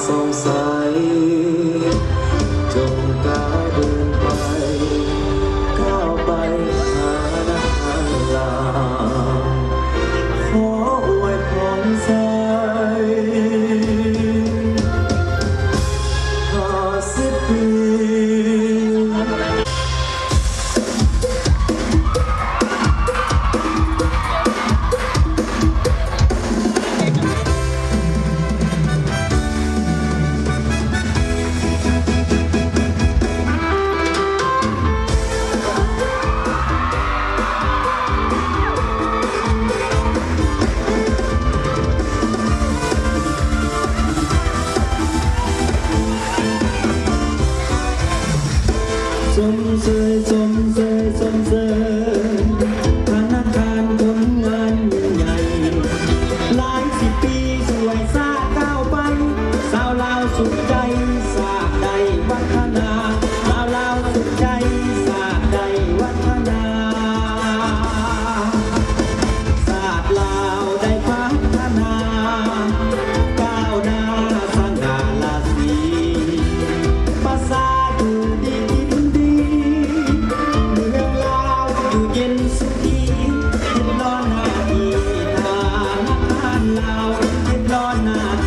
ສອງສາຍ ຈົ່ງກ້າວເດີນໄປ ກ້າວໄປຫານະຄອນລາວ ຂໍອວຍພອນໃສ່ ຫ້າສິບປີ. ຊົມເຊີຍ ຊົມເຊີຍ ຊົມເຊີຍ ທະນາຄານຄົນງານຍິ່ງໃຫຍ່ ຫຼາຍສິບປີຊ່ວຍຊາດກ້າວໄປ ຊາວລາວສຸກໃຈ ຊາດໄດ້ວັດທະນາ ຊາວລາວສຸກໃຈ ຊາດໄດ້ວັດທະນາ. ຊາດລາວໄດ້ພັດທະນາ ກ້າວໜ້າສະຫງ່າລາສີ ປະຊາຢູ່ດີກິນດີ ເມືອງລາວຢູ່ເຢັນສຸຂີ ເຮັດຫຼໍ່ໜ້າທີ່ທະນາຄານລາວ ເຮັດຫຼໍ່ໜ້າ